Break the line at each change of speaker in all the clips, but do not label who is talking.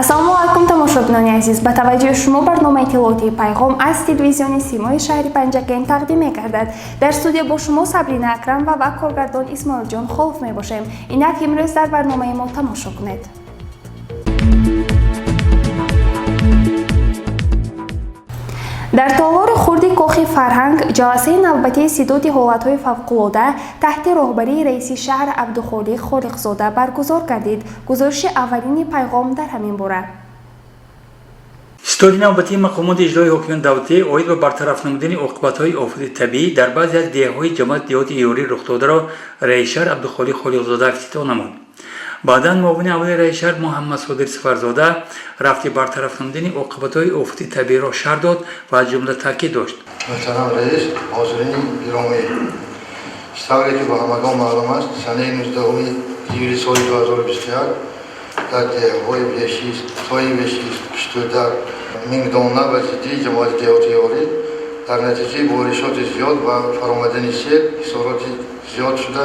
Ассалому алайкум, тамошобинони азиз! Ба таваҷҷӯҳи шумо барномаи иттилоотии «Пайғом» аз телевизиони Симои шаҳри Панҷакент тақдим мегардад. Дар студия бо шумо Сабрина Акрамова ва коргардон Исмоилҷон Холов мебошем. Инак, имрӯз дар барномаи мо тамошо кунед. Дар толори хурди Кохи фарҳанг ҷаласаи навбатии ситоди ҳолатҳои фавқулода таҳти роҳбарии раиси шаҳр Абдухолиқ Холиқзода баргузор гардид. Гузориши аввалини «Пайғом» дар ҳамин бора.
Ситоди навбатии мақомоти иҷрои ҳокимияти давлатӣ оид ба бартараф намудани оқибатҳои офати табиӣ дар баъзе аз деҳаҳои ҷамоати деҳоти Ёрӣ рухдодаро раиси шаҳр Абдухолиқ Холиқзода ифтитоҳ намуд. Баъдан муовини аввали раиси шаҳр Муҳаммадсодир Сафарзода рафти бартараф намудани оқибатҳои офати табииро шарҳ дод ва аз ҷумла таъкид дошт.
Муҳтарам раис, ҳозирини гиромӣ, тавре ки ба ҳамагон маълум аст, санаи 19 июли соли 2021 дар деҳаҳои Вешист, Сои Вешист, Киштӯдак, Мингдона ва Зиддии ҷамоати деҳоти Ёрӣ дар натиҷаи боришоти зиёд ва фаромадани сел хисороти зиёд шуда,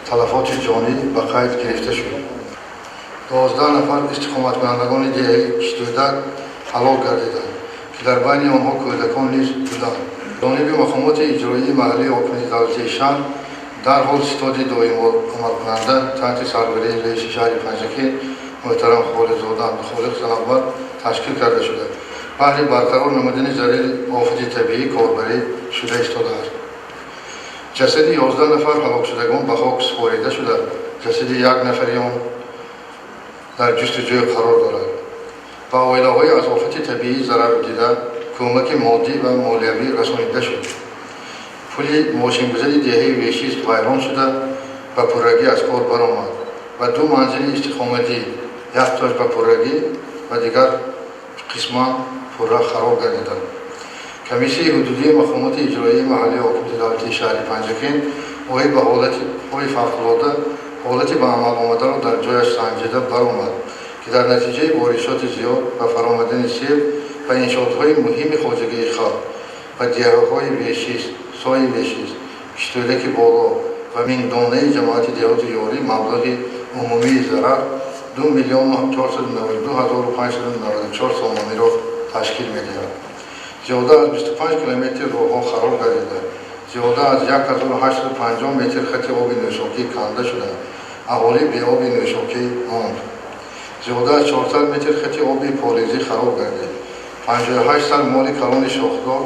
талафоти ҷонӣ ба қайд гирифта шуд. 12 нафар истиқоматкунандагони деҳаи Киштӯдак ҳалок гардиданд, ки дар байни онҳо кӯдакон низ буданд. Ҷониби мақомоти иҷроии маҳаллии ҳокимияти давлатии шаҳр дарҳол ситоди доимо амалкунанда таҳти сарварии раиси шаҳри Панҷакент муҳтарам Холиқзода Абдухолиқ Санавбар ташкил карда шуда, баҳри барқарор намудани зарари офати табиӣ корбарӣ шуда истодааст. Ҷасади 11 нафар ҳалокшудагон ба хок супорида шуда, ҷасади як нафари он дар ҷустуҷӯй қарор дорад. Ба оилаҳои аз офати табиӣ зарар дида кӯмаки моддӣ ва молиявӣ расонида шуд. Пули мошингузари деҳаи Вешист вайрон шуда, ба пуррагӣ аз кор баромад ва ду манзили истиқоматӣ, яктош ба пуррагӣ ва дигар қисман пурра хароб гардиданд. Комиссияи ҳудудии мақомоти иҷроии маҳаллии ҳокимияти давлатии шаҳри Панҷакент оид ба ҳолатҳои фавқулода ҳолати ба амал омадаро дар ҷояш санҷида баромад, ки дар натиҷаи боришоти зиёд ва фаромадани сел ба иншоотҳои муҳими хоҷагии халқ ва деҳаҳои Вешист, Сои Вешист, Киштӯдаки Боло ва Мингдонаи ҷамоати деҳоти Ёрӣ маблағи умумии зарар 2 492 594 сомониро ташкил медиҳад. Зиёда аз 25 километр роҳҳо хароб гардида, зиёда аз 1850 метр хати оби нӯшокӣ канда шуда, аҳолӣ беоби нӯшокӣ монд. Зиёда аз 400 метр хати оби полизӣ хароб гардид. 58 сар моли калони шохдор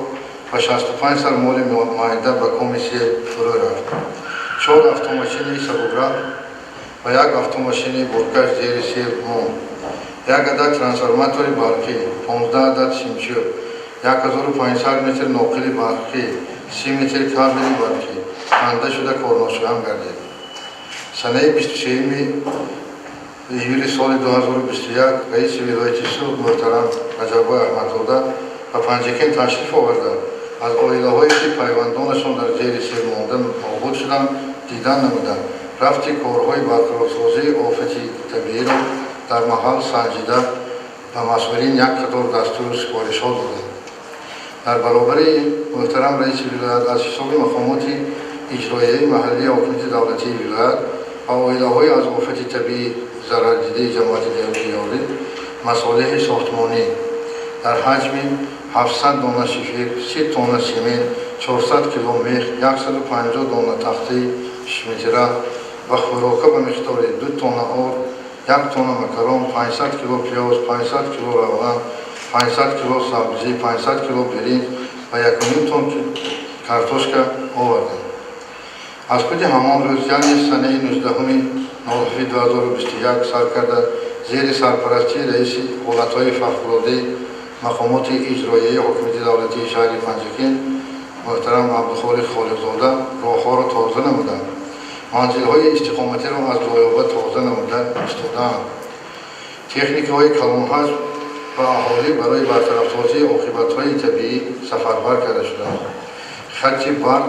ва 65 сар моли майда ба коми сел фурӯ рафт. Чор автомошини сабукрав ва як автомошини боркаш зери сел монд. Як адад трансформатори барқӣ, 15 адад симчӯб, 1500 метр ноқили барқӣ, 30 метр кабели барқӣ канда шуда, корношоям гардид. Санаи 23 июли соли 2021 раиси вилояти Суғд муҳтарам Раҷаббой Аҳмадзода ба Панҷакент ташриф оварда, аз оилаҳое, ки пайвандонашон дар зери сел монда нобуд шуданд, дидан намуданд. Рафти корҳои барқарорсозии офати табииро дар маҳал санҷида, ба масъулин як қатор дастуру супоришҳо доданд. Дар баробари ин, муҳтарам раиси вилоят аз ҳисоби мақомоти иҷроияи маҳаллии ҳокимияти давлатии вилоят ба оилаҳои аз офати табиӣ зарардидаи ҷамоати деҳоти Ёрӣ масолеҳи сохтмонӣ дар ҳаҷми 700 дона шифер, 30 тонна семент, 400 кило мех, 150 дона тахтаи шметра ва хӯрока ба миқдори 2 тонна орд, 1 тонна макарон, 500 кило пиёз, 500 кило равған, 500 кило сабзӣ, 500 кило биринҷ ва 1,5 тонн картошка оварданд. Аз худи ҳамон рӯз, яъне санаи 19.07.2021 сар карда, зери сарпарастии раиси ҳолатҳои фавқулодаи мақомоти иҷроияи ҳокимияти давлатии шаҳри Панҷакент муҳтарам Абдухолиқ Холиқзода роҳҳоро тоза намуданд, манзилҳои истиқоматиро аз лоёба тоза намуда истодаанд. Техникаҳои калонҳаҷм ва аҳолӣ барои бартарафсозии оқибатҳои табиӣ сафарбар карда шуданд. Хати барқ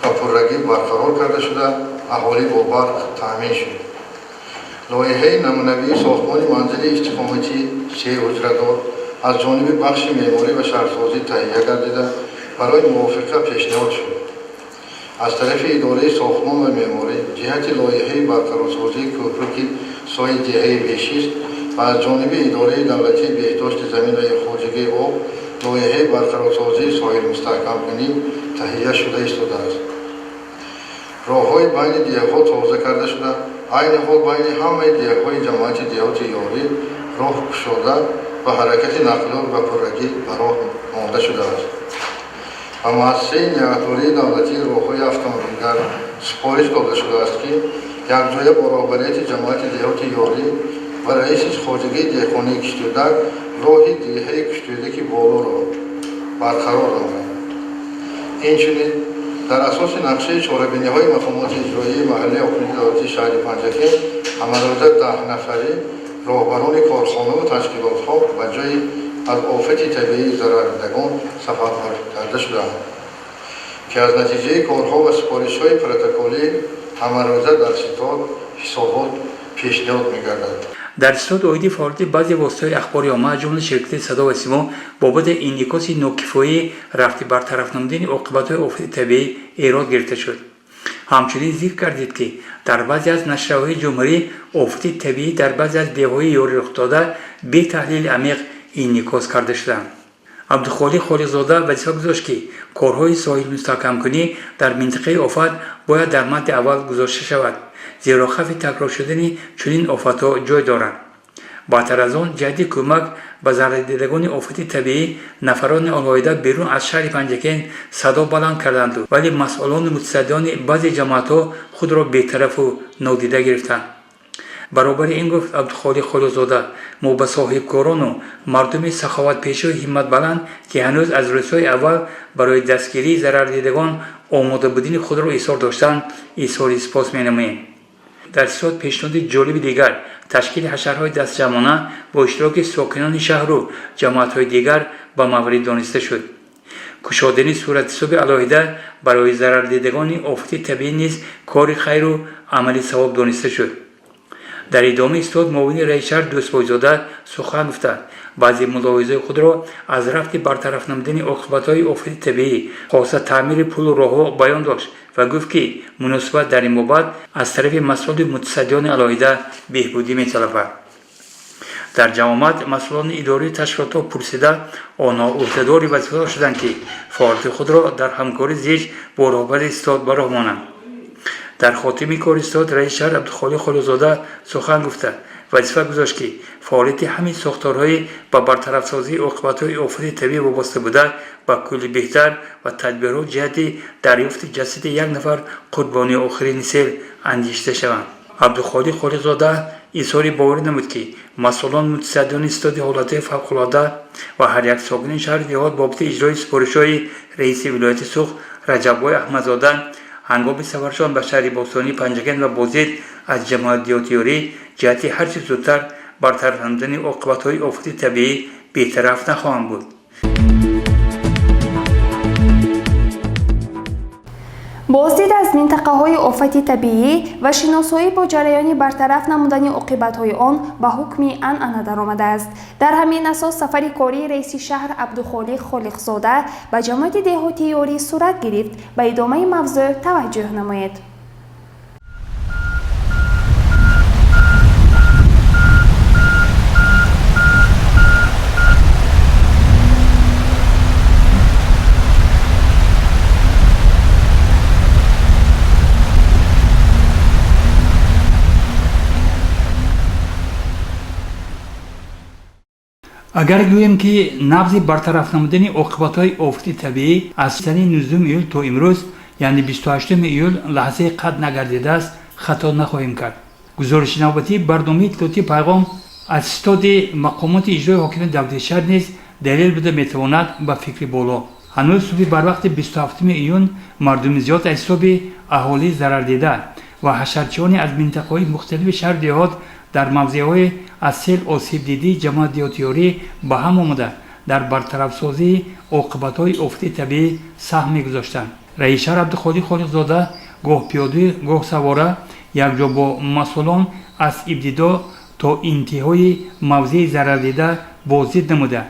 ба пуррагӣ барқарор карда шуда, аҳолӣ бо барқ таъмин шуд. Лоиҳаи намунавии сохтмони манзили истиқоматии се ҳуҷрадор аз ҷониби бахши меъморӣ ва шаҳрсозӣ таҳия гардида, барои мувофиқа пешниҳод шуд. Аз тарафи идораи сохтмон ва меъморӣ ҷиҳати лоиҳаи барқарорсозии кӯпруки сои деҳаи Бешист ва аз ҷониби идораи давлатии беҳдошти замин ва хоҷагии об лоиҳаи барқарорсозии соҳилмустаҳкамкунӣ таҳия шуда истодааст. Роҳҳои байни деҳаҳо тоза карда шуда, айни ҳол байни ҳамаи деҳаҳои ҷамоати деҳоти Ёрӣ роҳ кушода ва ҳаракати нақлиёт ба пуррагӣ ба роҳ монда шудааст. Ба муассисаи нигаҳдории давлатии роҳҳои автомобилгард супориш дода шудааст, ки якҷоя бо роҳбарияти ҷамоати деҳоти Ёрӣ ва раиси хоҷагии деҳқонии Киштӯдак роҳи деҳаи Киштӯдаки болоро барқарор намояд. Инчунин дар асоси нақшаи чорабиниҳои мақомоти иҷроияи маҳаллии ҳокимияти давлатии шаҳри Панҷакент ҳамарӯза 10 нафари роҳбарони корхонаву ташкилотҳо ба ҷои аз офати табиӣ зарардидагон сафарбар карда шудаанд, ки аз натиҷаи корҳо ва супоришҳои протоколӣ ҳамарӯза дар ситод ҳисобот пешниҳод мегардад.
Дар истод оиди фаъолияти баъзе воситаҳои ахбори омма, аз ҷумла ширкати «Садо ва симо», бобати инъикоси нокифоии рафти бартараф намудани оқибатҳои офати табиӣ эрод гирифта шуд. Ҳамчунин зикр гардид, ки дар баъзе аз нашрияҳои ҷумҳурӣ офати табиӣ дар баъзе аз деҳҳои Ёрӣ рухдода бе таҳлили амиқ инъикос карда шуданд. Абдухолиқ Холиқзода вазифа гузошт, ки корҳои соҳилмустаҳкамкунӣ дар минтақаи офат бояд дар мадди аввал гузошта шавад, зеро хавфи такрор шудани чунин офатҳо ҷой доранд. Баъдтар аз он ҷиҳати кӯмак ба зарардидагони офати табиӣ нафарони алоҳида берун аз шаҳри Панҷакент садо баланд карданду, вале масъулону мутасаддиёни баъзе ҷамоатҳо худро бетарафу нодида гирифтанд. Баробари ин, гуфт Абдухолиқ Холиқзода, мо ба соҳибкорону мардуми саховатпешаи ҳимматбаланд, ки ҳанӯз аз рӯзҳои аввал барои дастгирии зарардидагон омода будини худро изҳор доштанд, изҳори сипос менамоем. Дар истод пешниҳоди ҷолиби дигар, ташкили ҳашарҳои дастҷамъона бо иштироки сокинони шаҳру ҷамоатҳои дигар, ба маврид дониста шуд. Кушодани суратҳисоби алоҳида барои зарардидагони офати табиӣ низ кори хайру амали савоб дониста шуд. Дар идомаи истод муовини раиси шаҳр Дӯстбойзода сухан гуфта, баъзе мулоҳизаи худро аз рафти бартараф намудани оқибатҳои офати табиӣ, хоса таъмири пулу роҳҳо, баён дошт ва гуфт, ки муносибат дар ин бобат аз тарафи масъулу мутасаддиёни алоҳида беҳбудӣ металабад. Дар ҷамъомад масъулони идории ташкилотҳо пурсида, онҳо ӯҳдадори вазифадор шуданд, ки фаъолияти худро дар ҳамкории зич бо роҳбари истод ба роҳ монанд. Дар хотими кори истод раиси шаҳр Абдухолиқ Холиқзода сухан гуфта, вазифа гузошт, ки фаъолияти ҳамин сохторҳои ба бартарафсозии оқибатҳои офати табиӣ вобаста буда ба кулли беҳтар ва тадбирҳо ҷиҳати дарёфти ҷасади як нафар қурбонии охирини сел андешида шаванд. Абдухолиқ Холиқзода изҳори боварӣ намуд, ки масъулон, мутасаддиёни истоди ҳолатҳои фавқулода ва ҳар як сокини шаҳру деҳот бобати иҷрои супоришҳои раиси вилояти Суғд Раҷаббой Аҳмадзода ҳангоми сафаршон ба шаҳри бостонии Панҷакент ва боздид аз ҷамоати деҳоти Ёрӣ ҷиҳати ҳарчи зудтар бартараф намудани оқибатҳои офати табиӣ бетараф нахоҳанд буд.
Боздид аз минтақаҳои офати табиӣ ва шиносоӣ бо ҷараёни бартараф намудани оқибатҳои он ба ҳукми анъана даромадааст. Дар ҳамин асос сафари кории раиси шаҳр Абдухолиқ Холиқзода ба ҷамоати деҳоти Ёрӣ сурат гирифт. Ба идомаи мавзӯъ таваҷҷӯҳ намоед.
Агар гӯем, ки набзи бартараф намудани оқибатҳои офати табиӣ аз санаи 19 июл то имрӯз, яъне 28 июл, лаҳзаи қатъ нагардидааст, хато нахоҳем кард. Гузориши навбатии барномаи иттилоотии «Пайғом» аз истоди мақомоти иҷрои ҳокимияти давлатии шаҳр низ далел буда метавонад ба фикри боло. Ҳанӯз субҳи барвақти 27 июн мардуми зиёд аз ҳисоби аҳолии зарардида ва ҳашарчиёне аз минтақаҳои мухталифи шаҳру деҳот дар мавзеъҳои аз сел осебдидии ҷамоати деҳоти Ёрӣ ба ҳам омада, дар бартарафсозии оқибатҳои офати табиӣ саҳм мегузоштанд. Раиси шаҳр Абдухолиқ Холиқзода гоҳ пиёда, гоҳ савора Якҷо бо масъулон аз ибтидо то интиҳои мавзеи зарардида боздид намуда,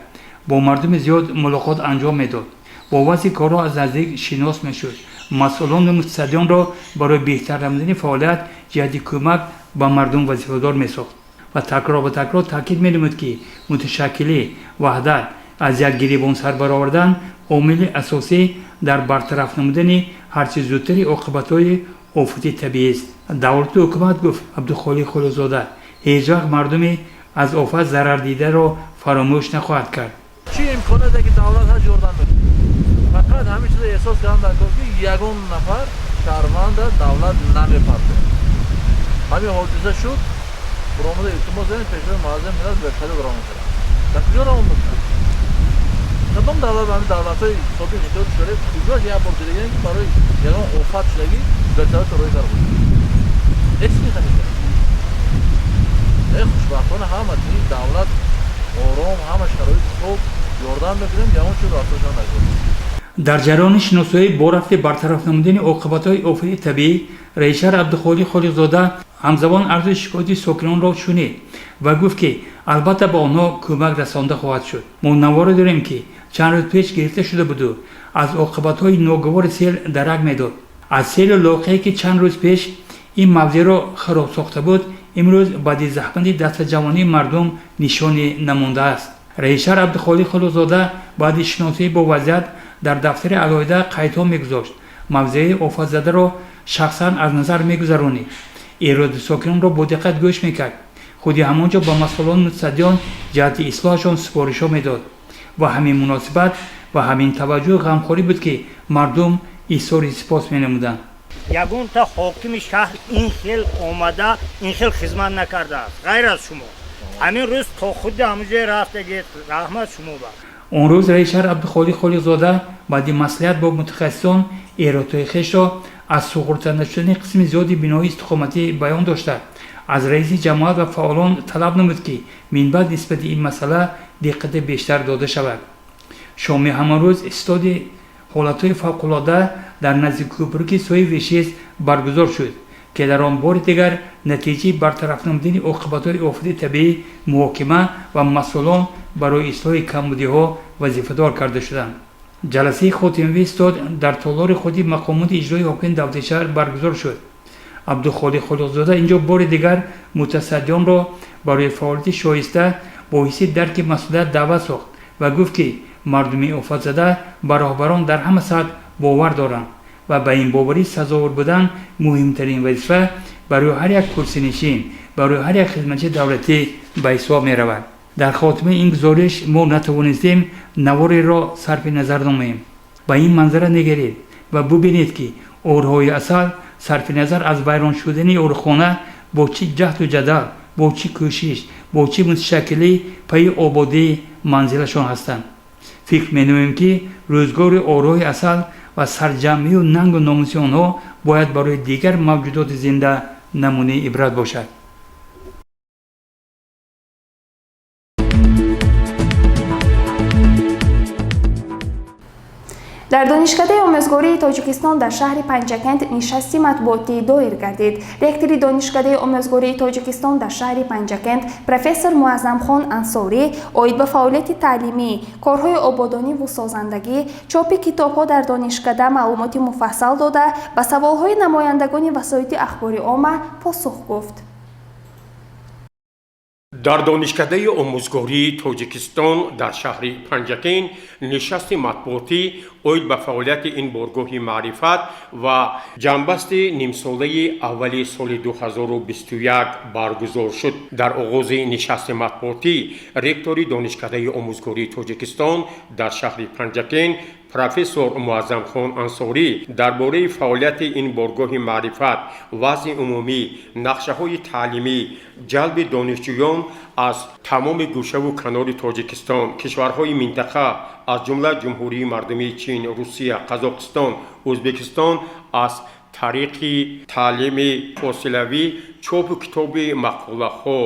бо мардуми зиёд мулоқот анҷом медод, бо вазъи корҳо аз наздик шинос мешуд, масъулону мутасаддиёнро барои беҳтар намудани фаъолият ҷиҳати кӯмак ба мардум вазифадор месохт ва такрор ба такрор таъкид менамуд, ки муташаккилӣ, ваҳдат, аз як гиребон сар баровардан омили асосӣ дар бартараф намудани ҳарчи зудтари оқибатҳои офати табиист. Давлату ҳукумат, гуфт Абдухолиқ Холиқзода, ҳеҷ вақт мардуми аз офат зарардидаро фаромӯш нахоҳад кард.
Чӣ имконият ки давлат ҳаст, ёрдам мекунад. Фақат ҳамин чиза эҳсос кардам дар кор, ки ягон нафар шаҳрванда давлат намепартояд. Ҳамин ҳодиса шуд, буромада илтимос кардем, Пешвои муаззами миллат вертолёт равон карданд. Дар куҷо равон мекунанд? Кадом давлат, ҳамин давлатҳои собиқ Иттиҳоди Шӯравӣ, куҷош як бор дидагем, ки барои ягон офат шудагӣ вертолёт роҳӣ карда бошад? Ҳеҷ механизм. Хушбахтона, ҳама тинч, давлат ором, ҳама шароити хуб, ёрдам мекунем, ягон чиз рафтошон накунем.
Дар ҷараёни шиносоӣ бо рафти бартараф намудани оқибатҳои офати табиӣ, раисшаҳр Абдухолиқ Холиқзода ҳамзамон арзу шикояти сокинонро шунид ва гуфт, ки албатта ба онҳо кӯмак расонда хоҳад шуд. Мо наворе дорем, ки чанд рӯз пеш гирифта шуда буду аз оқибатҳои ногувори сел дарак медод. Аз селу лоқие, ки чанд рӯз пеш ин мавзеъро хароб сохта буд, имрӯз баъди заҳмати дастаҷамъонии мардум нишоне намондааст. Раисшаҳр Абдухолиқ Холиқзода баъди шиносоӣ бо вазъият дар дафтари алоҳида қайдҳо мегузошт, мавзеи офатзадаро шахсан аз назар мегузаронид, эроди сокинонро бо диққат гӯш мекард, худи ҳамон ҷо ба масъулону мутасаддиён ҷиҳати ислоҳашон супоришҳо медод. Ва ҳамин муносибат ва ҳамин таваҷҷӯҳу ғамхорӣ буд, ки мардум изҳори сипос менамуданд.
Ягонта ҳокими шаҳр ин хел омада, ин хел хизмат накардааст, ғайр аз шумо. Ҳамин рӯз то худи ҳамун рафтагед, раҳмат шумо ба.
Он рӯз раисшаҳр Абдухолиқ Холиқзода баъди маслиҳат бо мутахассисон эродҳои хешро аз суғурта нашудани қисми зиёди биноҳои истиқоматӣ баён дошта, аз раиси ҷамоат ва фаъолон талаб намуд, ки минбаъд нисбати ин масъала диққати бештар дода шавад. Шоми ҳамон рӯз истоди ҳолатҳои фавқулода дар назди кӯпруки соҳиби вешист баргузор шуд, ки дар он бори дигар натиҷаи бартараф намудани оқибатҳои офати табиӣ муҳокима ва масъулон барои ислоҳи камбудиҳо вазифадор карда шуданд. Ҷаласаи хотимавии истод дар толори худи мақомоти иҷроии ҳокимияти давлати шаҳр баргузор шуд. Абдухолиқ Холиқзода инҷо бори дигар мутасаддиёнро барои фаъолияти шоиста бо ҳисси дарки масъулият даъват сохт ва гуфт, ки мардуми офатзада ба роҳбарон дар ҳама сатҳ бовар доранд ва ба ин боварӣ сазовор будан муҳимтарин вазифа барои ҳар як курсинишин, барои ҳар як хизматчии давлатӣ ба ҳисоб меравад. Дар хотимаи ин гузориш мо натавонистем навореро сарфи назар намоем. Ба ин манзара нигаред ва бубинед, ки орҳои асал сарфи назар аз вайрон шудани орхона бо чӣ ҷаҳду ҷадал, бо чӣ кӯшиш, бо чӣ муташаккилӣ пайи ободии манзилашон ҳастанд. Фикр менамоем, ки рӯзгори орҳои асал ва сарҷамъию нангу номуси онҳо бояд барои дигар мавҷудоти зинда намунаи ибрат бошад.
Дар Донишкадаи омӯзгории Тоҷикистон дар шаҳри Панҷакент нишасти матбуотӣ доир гардид. Ректори Донишкадаи омӯзгории Тоҷикистон дар шаҳри Панҷакент, профессор Муаззамхон Ансорӣ оид ба фаъолияти таълимӣ, корҳои ободониву созандагӣ, чопи китобҳо дар донишкада маълумоти муфассал дода, ба саволҳои намояндагони васоити ахбори омма посух гуфт.
Дар Донишкадаи омӯзгории Тоҷикистон дар шаҳри Панҷакент нишасти матбуотӣ оид ба фаъолияти ин боргоҳи маърифат ва ҷамъбасти нимсолаи аввали соли 2021 баргузор шуд. Дар оғози нишасти матбуотӣ ректори Донишкадаи омӯзгории Тоҷикистон дар шаҳри Панҷакент, профессор Муаззамхон Ансорӣ дар бораи фаъолияти ин боргоҳи маърифат, вазъи умумӣ, нақшаҳои таълимӣ, ҷалби донишҷӯён аз тамоми гӯшаву канори Тоҷикистон, кишварҳои минтақа, аз ҷумла Ҷумҳурии Мардумии Чин, Русия, Қазоқистон, Ӯзбекистон аз тариқи таълими фосилавӣ, чопу китоби мақолаҳо,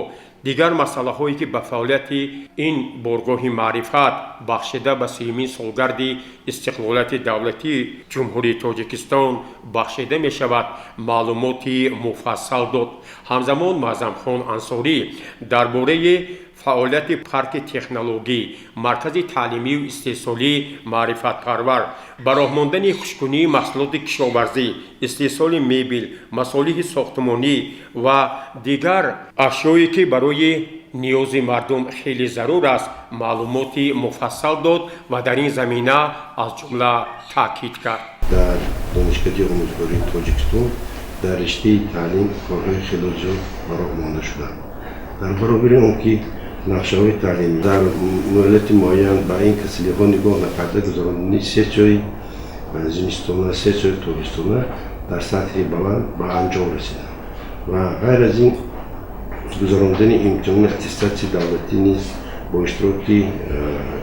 Дигар масъалаҳое, ки ба фаъолияти ин боргоҳи маърифат, бахшида ба 30-умин солгарди истиқлолияти давлатии Ҷумҳурии Тоҷикистон бахшида мешавад, маълумоти муфассал дод. Ҳамзамон Муаззамхон Ансорӣ дар бораи фаъолияти парки технологӣ, маркази таълимию истеҳсолии маърифатпарвар, ба роҳ мондани хушккунии маҳсулоти кишоварзӣ, истеҳсоли мебел, масолиҳи сохтмонӣ ва дигар ашёе, ки барои ниёзи мардум хеле зарур аст, маълумоти муфассал дод ва дар ин замина аз ҷумла таъкид кард.
Дар Донишкадаи омӯзгории Тоҷикистон дар риштаи таълим корҳои хело зиёд ба роҳ монда шуданд. Дар баробари он ки нақшаҳои таълимӣ дар муҳлати муайян ба ин касалиҳо нигоҳ накарда гузарондани сессияи зимистона, сессияи тобистона дар сатҳи баланд ба анҷом расиданд ва ғайр аз ин гузарондани имтиҳони аттестатсияи давлатӣ низ бо иштироки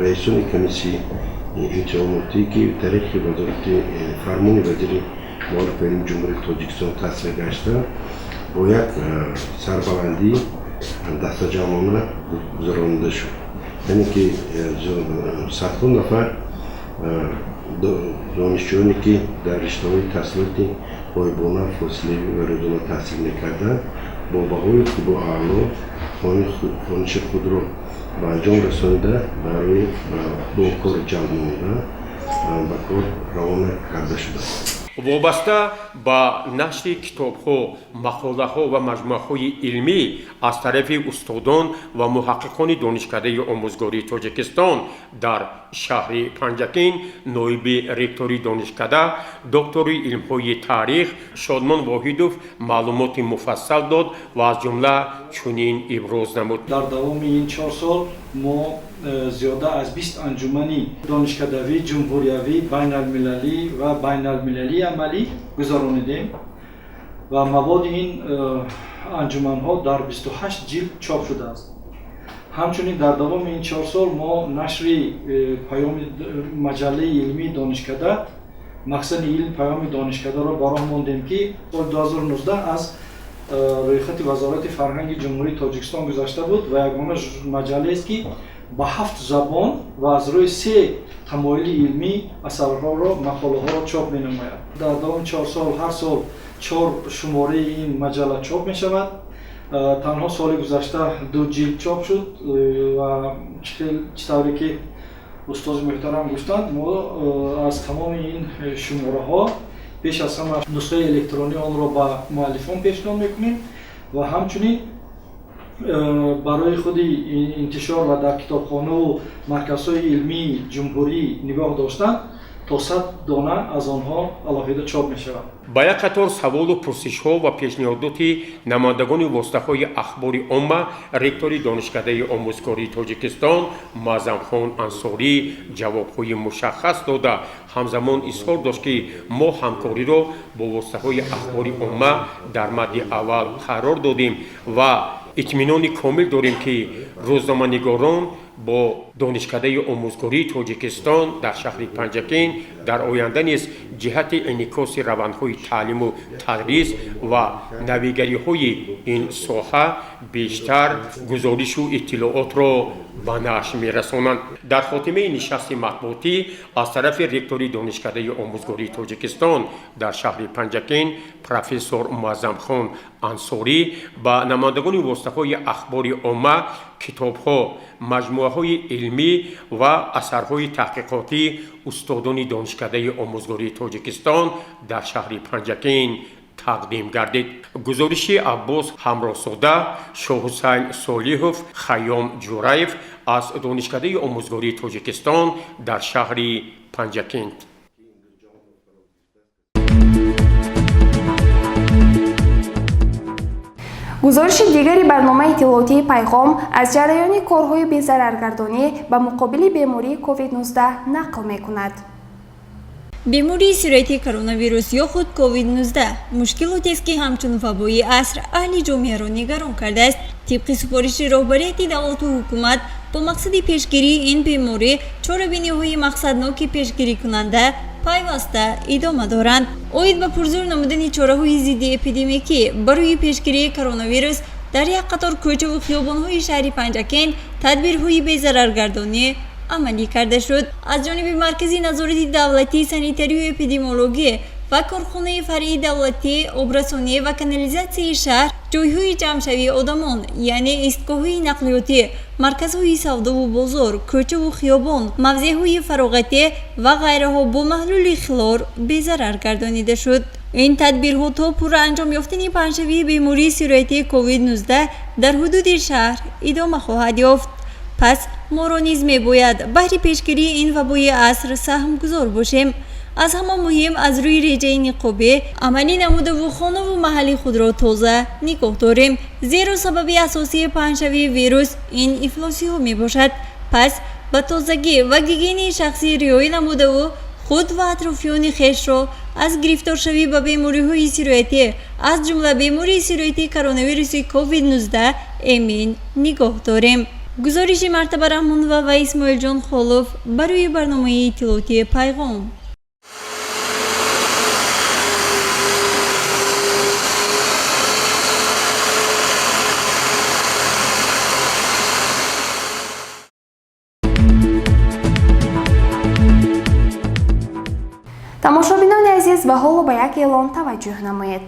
раисони комиссияи имтиҳонотӣ, ки тариқи вазорати фармони вазири маориф ва илми Ҷумҳурии Тоҷикистон тасдиқ гашта, бо як сарбаландӣ дастаҷамъона гузаронида шуд. Яъне ки садҳо нафар донишҷӯёне, ки дар риштаҳои таҳсилоти ғоибона, фосилавӣ ва рӯзона таҳсил мекарданд, бо баҳои хубу аъло хониши худро ба анҷом расонида, барои бо кор ҷалб намуда, ба кор равона карда шуданд.
Вобаста ба нашри китобҳо, мақолаҳо ва маҷмӯаҳои илмӣ аз тарафи устодон ва муҳаққиқони Донишкадаи омӯзгории Тоҷикистон дар шаҳри Панҷакент ноиби ректори донишкада, доктори илмҳои таърих Шодмон Воҳидов маълумоти муфассал дод ва аз ҷумла чунин иброз намуд.
Дар давоми ин 4 сол мо зиёда аз 20 анҷумани донишкадавӣ, ҷумҳуриявӣ, байналмилалӣ ва байналмилалии амалӣ гузаронидем ва маводи ин анҷуманҳо дар 28 ҷилд чоп шудааст. Ҳамчунин дар давоми ин 4 сол мо нашри паёми маҷаллаи илмии донишкада, Махзани илм, паёми донишкадаро ба роҳ мондем, ки соли 2019 аз рӯйхати Вазорати фарҳанги Ҷумҳурии Тоҷикистон гузашта буд ва ягона маҷаллаест, ки ба ҳафт забон ва аз рӯи се тамоили илмӣ асарҳоро, мақолаҳоро чоп менамояд. Дар давоми 4 сол ҳар сол чор шумораи ин маҷалла чоп мешавад. Танҳо соли гузашта ду ҷилд чоп шуд ва чӣ тавре ки устози муҳтарам гуфтанд, мо аз тамоми ин шумораҳо пеш аз ҳама нусхаи электронии онро ба муаллифон пешниҳод мекунем ва ҳамчунин барои худи интишор ва дар китобхонаву марказҳои илмии ҷумҳурӣ нигоҳ доштан то 100 дона аз онҳо алоҳида чоп мешавад.
Ба як қатор саволу пурсишҳо ва пешниҳодоти намояндагони воситаҳои ахбори омма ректори Донишкадаи омӯзгории Тоҷикистон Муаззамхон Ансорӣ ҷавобҳои мушаххас дода, ҳамзамон изҳор дошт, ки мо ҳамкориро бо воситаҳои ахбори омма дар мадди аввал қарор додем ва итминони комил дорем, ки рӯзноманигорон бо Донишкадаи омӯзгории Тоҷикистон дар шаҳри Панҷакент дар оянда низ ҷиҳати инъикоси равандҳои таълиму тадрис ва навигариҳои ин соҳа бештар гузоришу иттилоотро ба нашр мерасонанд. Дар хотимаи нишасти матбуотӣ аз тарафи ректори Донишкадаи омӯзгории Тоҷикистон дар шаҳри Панҷакент профессор Муаззамхон Ансорӣ ба намояндагони воситаҳои ахбори омма китобҳо, маҷмӯаҳои илмӣ ва асарҳои таҳқиқотии устодони Донишкадаи омӯзгории Тоҷикистон дар шаҳри Панҷакент тақдим гардид. Гузориши Аббос Ҳамроҳзода, Шоҳҳусайн Солиҳов, Хайём Ҷураев аз Донишкадаи омӯзгории Тоҷикистон дар шаҳри Панҷакент.
Гузориши дигари барномаи иттилоотии Пайғом аз ҷараёни корҳои безараргардонӣ ба муқобили бемории COVID-19 нақл мекунад.
Бемории сирояти коронавирус ё худ COVID-19 мушкилотест, ки ҳамчун вабои аср аҳли ҷомеаро нигарон кардааст. Тибқи супориши роҳбарияти давлату ҳукумат, бо мақсади пешгирии ин беморӣ чорабиниҳои мақсадноки пешгирикунанда пайваста идома доранд. Оид ба пурзур намудани чораҳои зидди эпидемикӣ барои пешгирии коронавирус. Дар як қатор кӯчаву хиёбонҳои шаҳри Панҷакент тадбирҳои безараргардонӣ амалӣ карда шуд. Аз ҷониби Маркази назорати давлатии санитарию эпидемиологӣ ва корхонаи фаръии давлатии обрасонӣ ва канализатсияи шаҳр ҷойҳои ҷамъшавии одамон, яъне истгоҳҳои нақлиётӣ, марказҳои савдову бозор, кӯчаву хиёбон, мавзеъҳои фароғатӣ ва ғайраҳо бо маҳлули хлор безарар гардонида шуд. Ин тадбирҳо то пурра анҷом ёфтани паҳншавии бемории сироятии COVID-19 дар ҳудуди шаҳр идома хоҳад ёфт. Пас моро низ мебояд баҳри пешгирии ин вабои аср саҳмгузор бошем. Аз ҳама муҳим, аз рӯи реҷаи ниқобӣ амалӣ намудаву хонаву маҳалли худро тоза нигоҳ дорем, зеро сабаби асосии паҳншавии вирус ин ифлосиҳо мебошад. Пас ба тозагӣ ва гигиенаи шахсӣ риоя намудаву худ ва атрофиёни хешро аз гирифторшавӣ ба бемориҳои сироятӣ, аз ҷумла бемории сироятии коронавируси COVID-19 эмин нигоҳ дорем. Гузориши Мартаба Раҳмонова ва Исмоилҷон Холов барои барномаи иттилоотии Пайғом.
Тамошобинони азиз, ва ҳоло ба як эълон таваҷҷӯҳ намоед.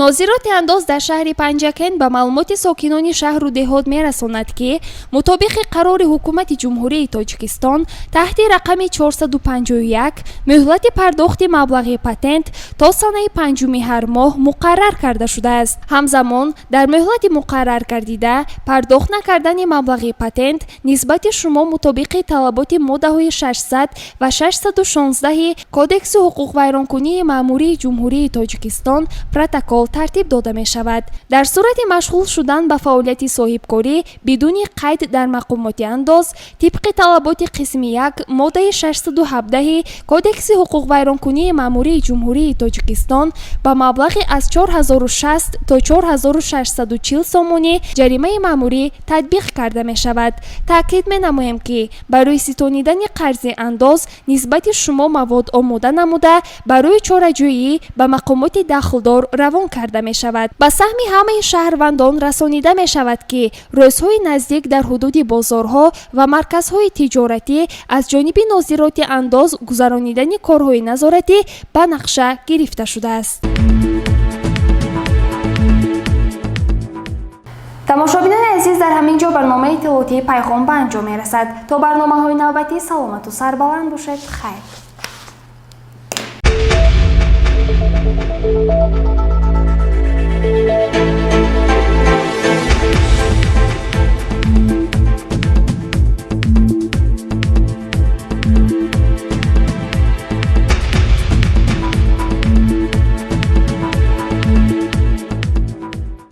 Нозироти андоз дар шаҳри Панҷакент ба маълумоти сокинони шаҳру деҳот мерасонад, ки мутобиқи қарори Ҳукумати Ҷумҳурии Тоҷикистон таҳти рақами 451 муҳлати пардохти маблағи патент то санаи 5-уми ҳар моҳ муқаррар карда шудааст. Ҳамзамон, дар муҳлати муқаррар гардида пардохт накардани маблағи патент нисбати шумо мутобиқи талаботи моддаҳои 600 ва 616 Кодекси ҳуқуқвайронкунии маъмурии Ҷумҳурии Тоҷикистон протокол тартиб дода мешавад. Дар сурати машғул шудан ба фаъолияти соҳибкорӣ бидуни қайд дар мақомоти андоз тибқи талаботи қисми 1 моддаи 617 Кодекси ҳуқуқвайронкунии маъмурии Ҷумҳурии Тоҷикистон ба маблағи аз 4060 то 4640 сомонӣ ҷаримаи маъмурӣ татбиқ карда мешавад. Таъкид менамоем, ки барои ситонидани қарзи андоз нисбати шумо мавод омода намуда, барои чораҷӯӣ ба мақомоти дахлдор равон карда мешавад. Ба саҳми ҳамаи шаҳрвандон расонида мешавад, ки рӯзҳои наздик дар ҳудуди бозорҳо ва марказҳои тиҷоратӣ аз ҷониби нозироти андоз гузаронидани корҳои назоратӣ ба нақша гирифта шудааст.
Тамошобинони азиз, дар ҳамин ҷо барномаи иттилоотии Пайғом ба анҷом мерасад. То барномаҳои навбатӣ саломату сарбаланд бошед. Хайр.